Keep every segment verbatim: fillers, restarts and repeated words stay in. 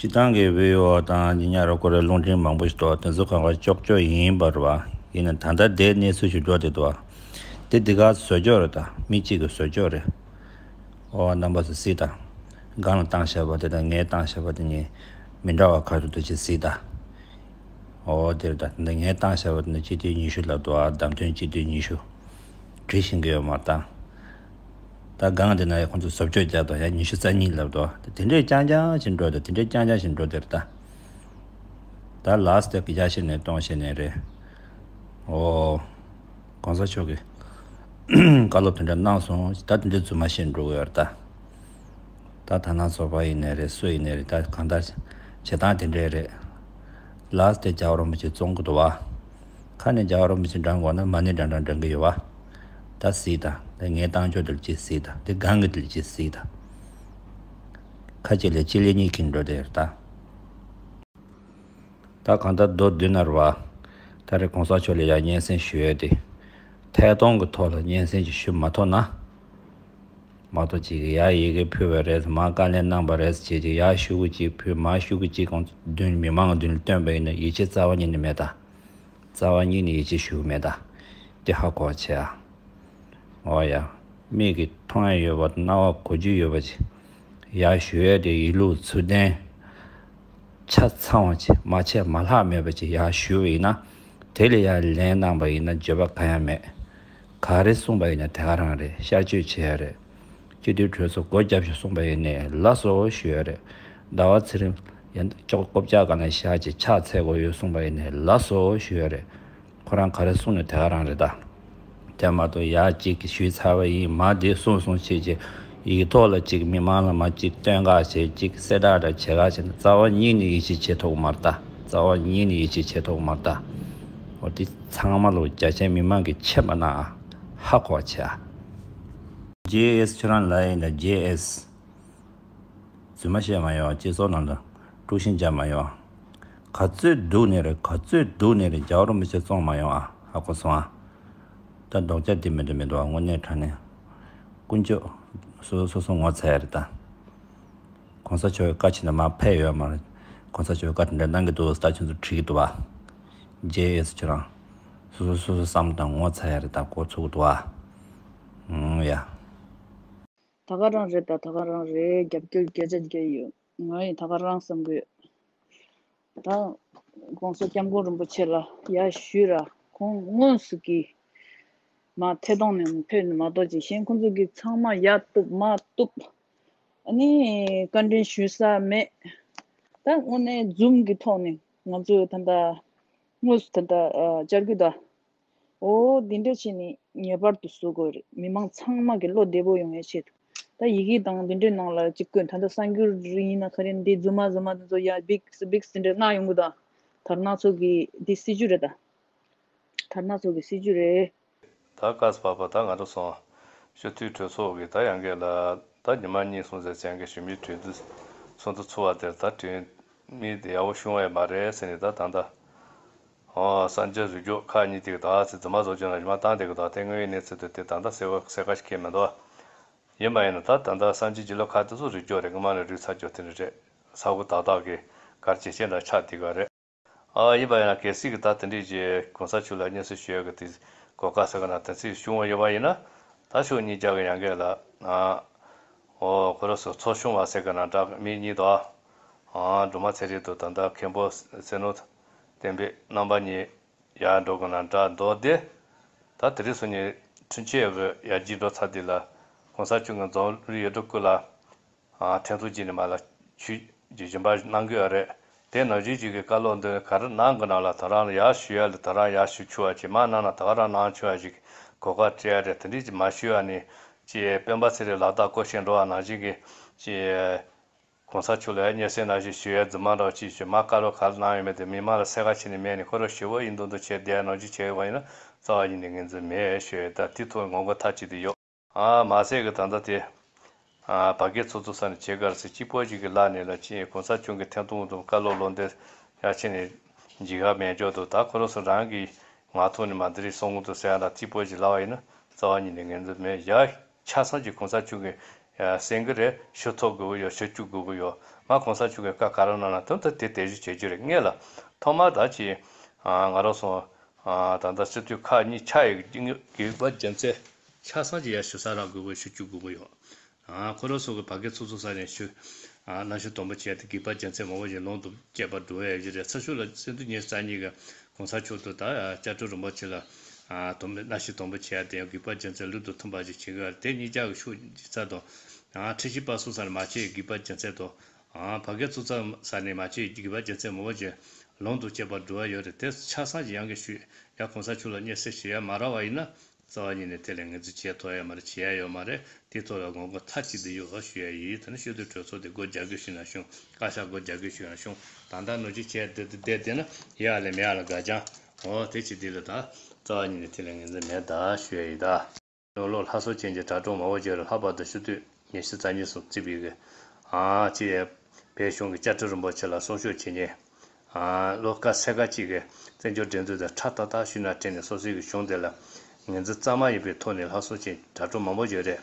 སྤྱིར་བཏང་གི་བི་ཨོ་དང་ཉི་ཉག་ར་ཀོ་ར་རླུང་འཕྲིན་མང་པོ་ཞིག་འདུག་དེ་ཚོ་གང་ག་ཅོག་ཅོག་ཡིན་པ་རེད་བ། ཡིན་ན་ད་ལྟ་དེ་གནས་ཚུལ་ཞིག་འགྲོ་བསྡད་འདུག་དེ་འདི་ག་བཟོ་ཅོག་རེད། ད་མི་གཅིག་གིས་བཟོ་ཅོག་རེད། ཨོ་རྣམ་པ་ཚོ་གཟིགས་དང་། སྒང་ལ་བཏང་བཞག་པ་དེ་དང་ངས་བཏང་བཞག་པ་དེ་གཉིས་མི་འདྲ་བ་ག་ཚོད་འདུག་ཅིག་གཟིགས་དང་། ཨོ་དེ་རེད། ད་འདི་ངས་བཏང་བཞག་པ་དེ་ནི་སྤྱི་ལྟར་ཉི་ཤུ་ལབ་འདུག་ཨ་བདམས་ཐོན་སྤྱི་ལྟར་ཉི་ཤུ། བྲིས་ཤེས་ཀྱི་ཡོད་མ་རེད་ད། ད་སྒང་དེ་ན་ཡང་ཁོང་ཚོས་བཟོ་བཅོས་བརྒྱབ་དང་ཡང་ཉི་ཤུ་རྩ་གཉིས་ལབ་འདུག་དེ་འདྲས་རྐྱང་རྐྱང་ཞིག་འགྲོ་དང་དེ་འདྲས་རྐྱང་རྐྱང་ཞིག་འགྲོ་དེ་རེད་ད། ད་ལཱ་སི་ཊི་དེ་གི་ཡ་ཤེས་ནས་གཏོང་ཤེས་ནས་རེད། ཨོ། གོང་ས་མཆོག་གིས་བཀའ་སློབ་དེ་འདྲ་གནང་སོང་། ད་དེ་འདྲས་རྫུན་མ་བཤད་འགྲོ་གི་ཡོད་རེད་ད། ད་ད་ན་ཚོགས་པ་ཡིན་ནའི་རེད། སུ་ཡིན་ནའི་རེད། ད་གང་ལྟར་བྱེད་སྟངས་དེ་འདྲས་རེད། ལཱ་སི་ཊི་དེ་རྒྱལ་བ་རིན་པོ་ཆེ་བཙོང་གི་འདུག་བ། ཁ་ནས་རྒྱལ་བ་རིན་པོ་ཆེ་འགྲེང་དགོས་ན་མ་ཎི་འདྲ་འདྲ་འདྲེན་གི་ཡོད་བ། ད་གཟིགས་དང་། ད་ངས་བཏང་ཆོག་དེ་ལ་ཅིག་གཟིགས་དང་། དེ་སྒང་གི་དེ་ལ་ཅིག་གཟིགས་དང་། ཁ་ཅིག་ལ་ཅིག་ལེ་གཉིས་ཀྱིས་འགྲོ་དེ་རེད་ད། ད་གང་ལྟར་མདོར་བསྡུས་ན་རེད་བ། ད་རེས་གོང་ས་མཆོག་ལ་ཡ་སྙན་སེང་ཞུ་ཡས་དེ། ཐད་གཏོང་གི་ཐོག་ལ་སྙན་སེང་ཅིག་ཞུ་མ་ཐུབ་ན། མ་གཏོགས་ཅིག་ཡ་ཡི་གེ་ཕུལ་བ་རེད། མ་བཀའ་ལན་གནང་བ་རེད་ཅེས་ཅིག་ཡ་ཤོག་གུ་ཅིག་ཕུལ། མ་ཤོག་གུ་ཅིག་གོང་མདུན་མི་མང་གི་མདུན་ལ་བཏོན་པ་ཡིན་ན་ཡིད་ཆེས་རྩ་བ་ཉིད་ནས་མེད་ད། རྩ་བ་ཉིད་ནས་ཡིད་ཆེས་ཞུ་གི་མེད་ད། དེ་ཧ་གོ་བྱས་ཨ། འོ་ཡ། མིག་གིས་མཐོང་ཡ་ཡོད་པ་དང་རྣ་བ་གོ་རྒྱུ་ཡོད་པ་ཅིག་ཡ་ཞུ་ཡ་དེ་ཡིད་ལུགས་ཚུལ་ལྡན། ཆ་ཚང་བ་ཅིག་མ་ཆད་མ་ལྷག་མེད་པ་ཅིག་ཡར་ཞུས་པ་ཡིན་ན། དེ་ལ་ཡར་ལན་གནང་བ་ཡིན་ན་འགྱོད་པ་གང་ཡང་མེད། ག་རེ་གསུངས་པ་ཡིན་ན་དེ་ག་རང་རེད། ཤར་བསྐྱོད་བྱེད་ཡ་རེད། སྤྱི་འཐུས་གྲོས་ཚོགས་སྒོ་རྒྱབ་ཞིག་གསུངས་པ་ཡིན་ནའི་ལགས་སོ་ཞུ་ཡ་རེད། ཟླ་བ་ཚེ་རིང་ཡང་ཅོག་ཀོ་ཅག་ག་ན་བཞག་ཅིག་ཕྱག་འཚལ་དགོས་ཡོད་གསུངས་པ་ཡིན་ནའི་ལགས་སོ་ཞུ་ཡ་རེད། ཁོ་རང་ག་རེ་གསུངས་ནས་དེ་ག་རང་རེད་ད། དེ་མ་གཏོགས་ཡ་གཅིག་གིས་ཞུས་ཚར་བ་ཡིན། མ་དེ་གསུངས་གསུངས་བྱས་ཀྱི་ཡིག་ཐོག་ལ་གཅིག་མི་མང་ལ་མ་གཅིག་སྟོན་ག་བྱས་གཅིག་གསལ་བསྒྲགས་འདྲ་བྱེད་ག་བྱས་ན་རྩ་བ་ཉིད་ནས་ཡིད་ཆེས་བྱེད་ཐུབ་ཀྱི་མ་རེད་ད། རྩ་བ་ཉིད་ནས་ཡིད་ཆེས་བྱེད་ཐུབ་ཀྱི་མ་རེད་ད། འོ་དེ་ཚང་མ་ལོ་རྒྱ་ཆེན་མི་མང་གིས་ཤེས་པ་ན་ཧ་གོ་བྱས་ཨ། ཇེ་ཨེས་ཁྱོད་རང་ལ་ཡིན་ད་ཇེ་ཨེས། རྫུན་མ་བཤད་མ་ཡོང་། སྤྱི་ཚོགས་ནང་ལ་དཀྲུག་ཤིང་རྒྱག་མ་ཡོང་། ག་ཚོད་སྡུག་ནས་རེད། ག་ཚོད་སྡུག་ནས་རེད། རྒྱལ་བ་རིན་པོ་ཆེ་བཙོང་མ་ཡོང་ཨ། ཧ་གོ་སོང་ཨ། ད་ལྡོག་ཆ་འདི་མི་འདུག་མི་འདུག་ཨ། དངོས་གནས་དྲང་གནས། དཀོན་མཆོག་སོ་སོ་སོ་སོ་ངོ་ཚ་ཡ་རེད་ད། གོང་ས་མཆོག་གི་བཀའ་ཕྱིན་ན་མར་ཕེབས་ཡོད་མ་རེད། གོང་ས་མཆོག་གི་བཀའ་དེ་འདྲ་གནང་གི་འདུག་ཟེར་ད་ཁྱོད་ཚོ་བྲིས་ཀྱི་འདུག་བ། ཇེ་ཨེས་ཁྱོད་རང་། སོ་སོ་སོ་སོ་བསམ་བློ་དང་ངོ་ཚ་ཡ་རེད་ད། གོ་ཚུགས་ཀྱི་འདུག་བ། ཨུམ་ཡ། ད་ག་རང་རེད་ད། ད་ག་རང་རེད། རྒྱབ་སྐྱོར་བརྒྱ་ཆ་བརྒྱ་ཡོད། ང་ཡིན་ད་ག་རང་བསམ་གི་ཡོད། ད་༸གོང་ས་༸སྐྱབས་མགོན་རིན་པོ་ཆེ་ལ་ཡར་ཞུས་ར། ཁོང་དངོས་སུ་གི་མ་ཐད་གཏོང་ནས་ཕེབས་ནས་མ་གཏོགས་ཅིག་གཞན་ཁོང་ཚོ་གི་ཚང་མ་ཡར་གཏུབ་མར་གཏུབ། ཨ་ནི་བཀའ་འདྲི་ཞུ་ས་མེད། ད་དངོས་གནས་འཛུམ་གི་ཐོག་ནས་ང་ཚོས་ད་ལྟ་དངོས་སུ་ད་ལྟ་བཅར་རྒྱུ་ད། ཨོ་འདི་འདྲ་བྱས་ནས་ངེས་པར་དུ་བཟོ་དགོས་རེད། མི་མང་ཚང་མ་གི་བློ་བདེ་པོ་ཡོང་ཡ་ཆེད་དུ། ད་ཡི་གེ་དང་འདི་འདྲའི་ནང་ལ་གཅིག་བཀོད། ད་ལྟ་གསར་འགྱུར་ཡིན་ན་ག་རེ་འདི་རྫུན་མ་རྫུན་མ་འདི་ཚོ་ཡ་བིག་སི་བིག་སི་འདི་འདྲ་མངགས་ཡོང་གི་ད། དར་ནག་ཚོ་གི་འདི་སྲིད་ཇུས་རེད་ད། དར་ནག་ཚོ་གི་སྲིད་ཇུས་རེད། ད་སྐབས་བབ་པ་ད་ང་ཚོ་སོང་སྤྱི་འཐུས་གྲོས་ཚོགས་ཀྱི་ད་ཡང་གལ་ལ་ད་ཉི་མ་གཉིས་གསུམ་ཙམ་ཅན་གྱི་ཞུ་མིའི་གྲོས་བསྡུར་ཚོགས་འདུ་ཚུགས་པ་དེར་ད་གྲོས་མི་དེ་ཡག་པོ་བྱུང་བ་ཡོད་མ་རེད་ཟེར་ནས་ད་ད་ལྟ། ཨོ་གསར་འགྱུར་རིགས་རྒྱུགས་ཁག་གཉིས་དེ་གི་ད་ཚེ་རྫུན་མ་བཟོ་བཅོས་ནང་རྗེས་མ་བཏང་དེ་གི་ད་དེ་དངོས་ཡོད་གནས་ཚུལ་དེ་དེ་ད་ལྟ་གསལ་བོ་གསལ་ཁ་ཞིག་ཁེལ་མི་འདུག་ཡིན་པ་ཡིན་ན་ད་ད་ལྟ་གསར་འགྱུར་བརྒྱུད་ལམ་ཁག་དེ་ཚོ་རིགས་རྒྱུགས་རེད། སྔོན་མ་ནས་རིགས་ཚར་རྒྱུ་དེ་འདྲ་རེད། ས་ཁུག་ཏག་ཏག་གི་གར་ཇེ་ཆེ་འདྲ་ཆགས་དེ་ག་རེད། ཨ་ཡིན་པ་ཡིན་ན་གལ་སྲིད་ཀྱི་ད་དེ་འདྲས་ཀྱི་གོང་ས་མཆོག་ལ་སྙན་སེང་ཞུ་ཡག་གི་དེ་གོ་སྐབས་ཟེར་གི་ན་དེ་ཚོ་བྱུང་བ་ཡོད་པ་ཡིན་ན། ད་ཕྱོགས་གཉིས་ཀྱི་ཡང་གལ་ལ་ཨ་ཨོ་ཁོ་རང་ཚོ་ཚོགས་ཆུང་བ་ཟེར་གི་ན་འདྲ་མི་གཉིས་དང་ཨ་སྒྲོལ་མ་ཚེ་རིང་དང་ད་ལྟ་མཁན་པོ་ཚེ་ནོར་བསྟན་འཕེལ་རྣམ་པ་གཉིས་ཡར་འགྲོ་གི་ན་འདྲ་འདུག་སྟེ། ད་དེ་རིང་སང་ཉིན་འཕྲིན་ཆས་ཀྱི་ཡར་རྒྱས་འགྲོ་ཚར་དེ་ལ་གོང་ས་མཆོག་གི་འཛམ་བུ་གླིང་ཡུལ་གྲུ་ཀུན་ལ་ཨ་ཐེངས་ཐོག་གཅིག་ནས་མར་ལ་ཆོས་ཀྱི་སྦྱིན་པ་གནང་གི་ཡོད་རེད། དེ་ནང་བཞིན་གཅིག་གི་བཀའ་སློབ་འདི་ག་རེ་གནང་གི་ན་ལ་ད་རང་ལ་ཡར་ཞུ་ཡ་ལ་ད་རང་ཡར་ཞུ་ཆོག་པ་ཅིག་མར་གནང་ན་ད་ག་རང་གནང་ཆོག་པ་ཅིག་གོ་སྐབས་སྤྲད་ཡ་རེད། དེ་འདྲས་ཅིག་མ་ཞུ་ཡ་ནི་ཅིག་སྤེན་པ་ཚེ་རིང་ལག་རྟགས་བཀོལ་བཞིན་འགྲོ་བ་ནང་བཞིན་གྱི་ཅིག་གོང་ས་མཆོག་ལ་སྙན་སེང་ནང་བཞིན་ཞུ་ཡ་རྫུན་མ་འདྲ་བ་ཅིག་ཞུ་མ་བཀའ་སློབ་ག་རེ་གནང་ཡོད་མེད་དེ་མི་མང་ལ་གསལ་ཁ་ཕྱེ་ནས་མེད་ནས་ཁོ་རང་ཞུ་བ་ཡིན་མདོག་མདོག་བྱས་བསྡད་ནང་བཞིན་བྱས་ཡོད་པ་ཡིན་ན་རྩ་བ་ཉིད་ནས་ངོས་འཛིན་མེད་ཞུ་ཡ། ད་དེ་ཐོག་ངོ་རྒོལ་མཐའ་གཅིག་ཏུ་ཡོད། ཨ་མ་ཟད་གི་ད་ལྟ་དེ་ཨ་བར་བརྒལ་ཚོགས་གཙོ་ས་ནས་བྱེད་གར་སེ་གཅིག་པོ་གཅིག་གི་ལག་ནས་ལ་ཕྱིན། གོང་ས་མཆོག་གི་ཐེངས་དང་པོ་དུ་བཀའ་སློབ་ལོ་འདི་ཡར་ཕྱིན་ནས་འཇིགས་ཧ་མེད་འཇོག་ཏུ་ད་ཁོ་རང་ཚོ་རང་གི་ངག་ཐོག་ནས་མ་འདི་རིགས་གསུང་གི་འདུག་ཟེར་ཡ་ལ་གཅིག་པོ་གཅིག་ལབ་པ་ཡིན་ན་རྩ་བ་ཉིད་ནས་ངོས་འཛིན་མེད། ཡ་ཆ་ཚང་གི་གོང་ས་མཆོག་གི་ ཡ་སེང་གེ་རེད། ཞུ་ཐོབ་དགོས་ཀྱི་ཡོད། ཞུ་བཅུག་དགོས་ཀྱི་ཡོད། ང་གོང་ས་མཆོག་གི་བཀའ་ག་རེ་གནང་ན་དོན་དུ་དེ་དེ་བཞིན་བྱེད་རྒྱུ་རེད། ངས་ལ་ཐོག་མར་ད་ཅི་ང་རང་སོང་ད་ལྟ་སྤྱི་འཐུས་ཁག་གཉིས་ཆགས་ཡོད། དགེ་བཀའ་རྒྱ་མཚན་ཆ་ཚང་གི་ཡ་ཞུ་ས་རག་དགོས་ཀྱི་ཡོད། ཞུ་བཅུག་དགོས་ཀྱི་ཡོད། ཁོ་རང་ཚོ་གི་བར་བརྒལ་ཚོགས་གཙོ་ས་ནས་ཞུ། གནམ་གཤིས་དོན་པོ་བྱས་ཏེ་དགེ་བཀའ་རྒྱ་མཚན་མང་པོ་ཞིག་ལུང་དུ་བསྐྱལ་བར་འགྲོ་ཡ་ཡོད་རེད། ཚ་ཤུ་ལ་སེང་ཐུ་ཉེར་གཉིས་ཀྱི་གོང་ས་མཆོག་ཏུ་ད་བཅའ་ཁྲིམས་རིན་པོ་ཆེ་ལ་དོན་པོ་གནམ་གཤིས་དོན་པོ་བྱས་ཏེ་དགེ་བཀའ་རྒྱ་མཚན་ལུགས་དང་མཐུན་པ་ཞིག་བྱེད་དགོས་རེད། དེ་གཉིས་ཀྱི་ཤུགས་ཀྱི་ཚད་དང་། ཁྲི་བཞི་པ་སུ་ས་ནས་མ་བྱས་དགེ་བཀའ་རྒྱ་མཚན་དང་། བར་བརྒལ་ཚོགས་གཙོ་ས་ནས་མ་བྱས་དགེ་བཀའ་རྒྱ་མཚན་མང་པོ་ཞིག་ལུང་དུ་བསྐྱལ་བར་འགྲོ་ཡ་ཡོད་རེད། དེ་ཆ་ཚང་ཞིག་ཡང་གི་ཞུས་ཡ། གོང་ས་མཆོག་ལ་སྙན་སེང་ཞུ་ཡ་མ་རག་པ་ཡིན་ན། རྩ་བ་ཉིད་ནས་དེ་ལས་ངོས་འཛིན་བྱེད་ཐུབ་ཡ་མ་རེད། བྱེད་ཡ་ཡོད་མ་རེད། དེའི་ཐོག་ལ་ངོ་རྒོལ་མཐའ་གཅིག་ཏུ་ཡོད་ཞུ་ཡ་ཡིན། ད་ནི་ཤོག་དྲིལ་གྲོས་ཚོགས་དེ་སྒོ་རྒྱག་དགོས་ཞུས་ན་ཤོང་། བཀའ་ཤག་སྒོ་རྒྱག་དགོས་ཞུས་ན་ཤོང་། ད་ལྟ་ནོར་གཅིག་བྱས་བསྡད་བསྡད་བསྡད་ན་ཡ་ལས་མེད་ཡ་ལ་དགའ་ཅང་། འོ་དེ་ཅི་འདི་ལ་ད་རྩ་བ་ཉིད་ནས་དེ་ལས་ངོས་འཛིན་མེད་ད་ཞུ་ཡ་ཡིན་ད། ལོ་ལོ་ལྷ་སྲོག་ཅན་གྱི་དྲ་གྲོགས་མང་པོ་ཅིག་ལ་ལྷག་པར་དུ་ཕྱི་དུས་ཉི་ཤུ་རྩ་གཉིས་སུ་བརྩིས་པའི་གི་ཨ་ཅེ་བའི་གཞུང་གི་བཅའ་ཁྲིམས་རིན་པོ་ཆེ་ལ་སྲུང་སྐྱོབ་བྱེད་མཁན། ལོ་ཀ་སེ་ཀ་གཅིག་གི་བཙན་བྱོལ་སྒྲིག་འཛུགས་དང་ཁྲ་ཏག་ཏག་ཤུལ་ན་སྤྲད་ནས་སོ་སོའི་གི་གཞུང་དེ་ལ་ངོས་འཛིན་གཙང་མ་ཡིན་པའི་ཐོག་ནས་ལྷ་སྲོག་ཅན་དྲ་གྲོགས་མང་པོ་ཡོད་རེད།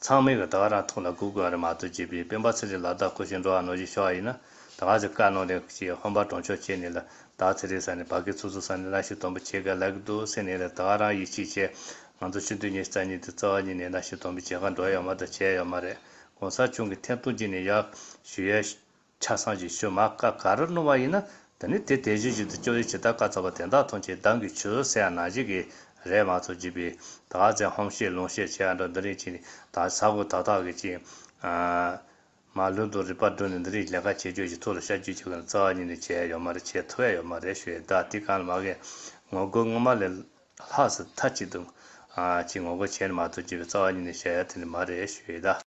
ཚང་མས་གི་ད་ག་རང་ཐོག་ལ་སྒུག་དགོས་རེད་མ་གཏོགས་བྱས་པའི་སྤེན་པ་ཚེ་རིང་ལ་དྭགས་སྐུ་ཞབས་འགྲོ་བ་ནོར་གྱི་ཤོག་ཡིན་ན་ད་ག་ཚོད་བཀའ་གནང་ནས་ཀྱི་ཧོན་པ་གྲོང་ཆོག་བྱས་ནས་ལ་དྭགས་ཚེ་རིང་ས་ནས་བར་བརྒལ་ཚོགས་གཙོ་ས་ནས་ལ་ཤི་དོན་པོ་བྱེད་དགོས་ལབ་ཀྱི་འདུག་ཟེར་ནས་ལ་ད་ག་རང་ཡིད་ཆེས་བྱས། ང་ཚོ་ཕྱི་དུས་ཉི་ཤུ་རྩ་གཉིས་དེ་རྩ་བ་ཉིད་ནས་ལ་ཤི་དོན་པོ་བྱེད་ག་འགྲོ་ཡོད་མ་གཏོགས་བྱས་ཡོད་མ་རེད། གོང་ས་མཆོག་གི་ཐེར་འདོན་བྱས་ནས་ཡར་ཞུ་ཡས། ཆ་ཚང་ཞིག་ཞུ་མ་བཀའ་ག་རེ་གནང་བ་ཡིན་ན་ད་ནི་དེ་དེ་བཞིན་བཞིན་དུ་སྐྱོ་བའི་ཇི་ལྟར་བཀའ་སྩལ་པ་དེ་དག་མཐོང་ཆེན་གདམས་ཀྱི་ཆོས་ཟེར་ཡ་ནང་བཞིན་གྱི་རེད་མ་གཏོགས་བརྒྱུད་པའི་ད་ག་ཚད་ཧོམ་བཤད་ལུང་བཤད་བྱེད་ཡ་འདྲ་འདི་རིགས་ཅིག་ནི་ད་ས་གོ་ད་དག་གི་ཅིག་མ་ལུས་དང་རིག་པ་བསྒྲུབས་ནས་འདི་རིགས་ལས་ཀ་བྱེད་རྒྱུ་ཞིག་ཐུགས་ལ་ཤར་རྒྱུ་ཅིག་ལ་རྩ་བ་ཉིད་ནས་བྱས་ཡོད་མ་རེད། བྱེད་ཐུབ་ཡ་ཡོད་མ་རེད་ཞུ་ཡ། ད་དེ་གང་ལ་མ་གས་ངོ་རྒོལ་སྔོན་མ་ལས་ལྷག་ཙམ་མཐའ་གཅིག་ཏུ་ཅིག་ངོ་རྒོལ་བྱས་ནས་མ་གཏོགས་བརྒྱུད་པའི་རྩ་བ་ཉིད་ནས་བྱས་ཡ་དེ་ནི་མ་རེད་ཞུ་ཡ་ད།